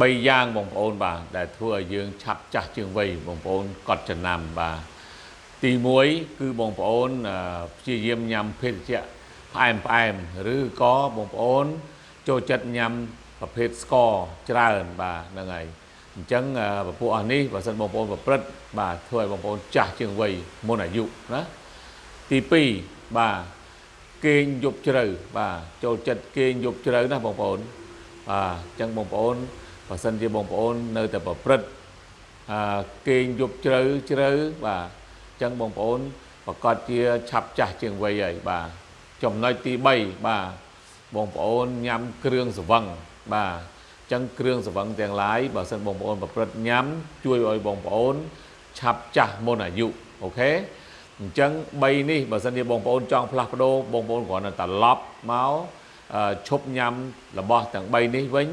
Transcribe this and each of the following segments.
3យ៉ាងបងប្អូនបាទដែលធ្វើឲ្យយើងឆាប់ចាស់ជាងវ័យបងប្អូនកត់ចំណាំបាទទី1គឺបងប្អូនព្យាយាមញ៉ាំភេសជ្ជៈផ្អែមផ្អែមឬក៏បងប្អូនចូលចិត្តញ៉ាំប្រភេទស្ករច្រើនបាទហ្នឹងហើយអញ្ចឹងពពួកអស់នេះបើសិនបងប្អូនប្រព្រឹត្តបាទធ្វើឲ្យបងប្អូនចាស់ជាងវ័យមុនអាយុណាទី2បាទគេងយប់ជ្រៅបាទចូលចិត្តគេងយប់ជ្រៅណាបងប្អូនបាទអញ្ចឹងបងប្អូនបើសិនជាបងប្អូននៅតែប្រព្រឹត្តគេងយប់ជ្រៅជ្រៅបាទអញ្ចឹងបងប្អូនប្រកាសជាឆាប់ចាស់ជាងវ័យហើយបាទចំណុចទី3បាទបងប្អូនញ៉ាំគ្រឿងស្រវឹងបាទអញ្ចឹងគ្រឿងស្រវឹងទាំងឡាយបើសិនបងប្អូនប្រព្រឹត្តញ៉ាំជួយឲ្យបងប្អូនឆាប់ចាស់មុនអាយុOK អញ្ចឹង3នេះបើសិនជាបងប្អូនចង់ផ្លាស់ប្ដូរបងប្អូនគ្រាន់តែត្រឡប់មកឈប់ញ៉ាំរបស់ទាំង3នេះវិញ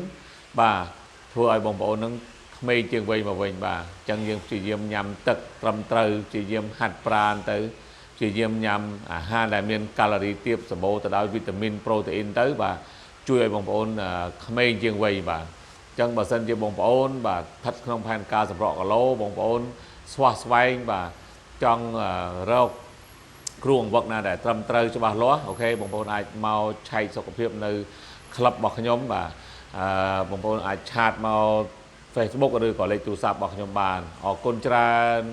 បាទធ្វើឲ្យបងប្អូននឹងក្មេងជាងវ័យមកវិញបាទអញ្ចឹងយើងព្យាយាមញ៉ាំទឹកត្រឹមត្រូវព្យាយាមហាត់ប្រាណទៅព្យាយាមញ៉ាំអាហារដែលមានកាឡូរីទាបសម្បូរទៅដោយវីតាមីនប្រូតេអ៊ីនទៅបាទជួយឲ្យបងប្អូនក្មេងជាងវ័យបាទអញ្ចឹងបើសិនជាបងប្អូនបាទស្ថិតក្នុងផែនការសម្រកគីឡូបងប្អូនស្វះស្វែងបាទចង់រកគ្រូបង្វឹកណាដែលត្រឹមត្រូវច្បាស់លាស់OK បងប្អូនអាចមកឆែកសុខភាពនៅក្លឹបរបស់ខ្ញុំបាទអឺបងប្អូនអាច chat មក Facebook ឬក៏លេខទូរស័ព្ទរបស់ខ្ញុំបានអរគុណច្រើន។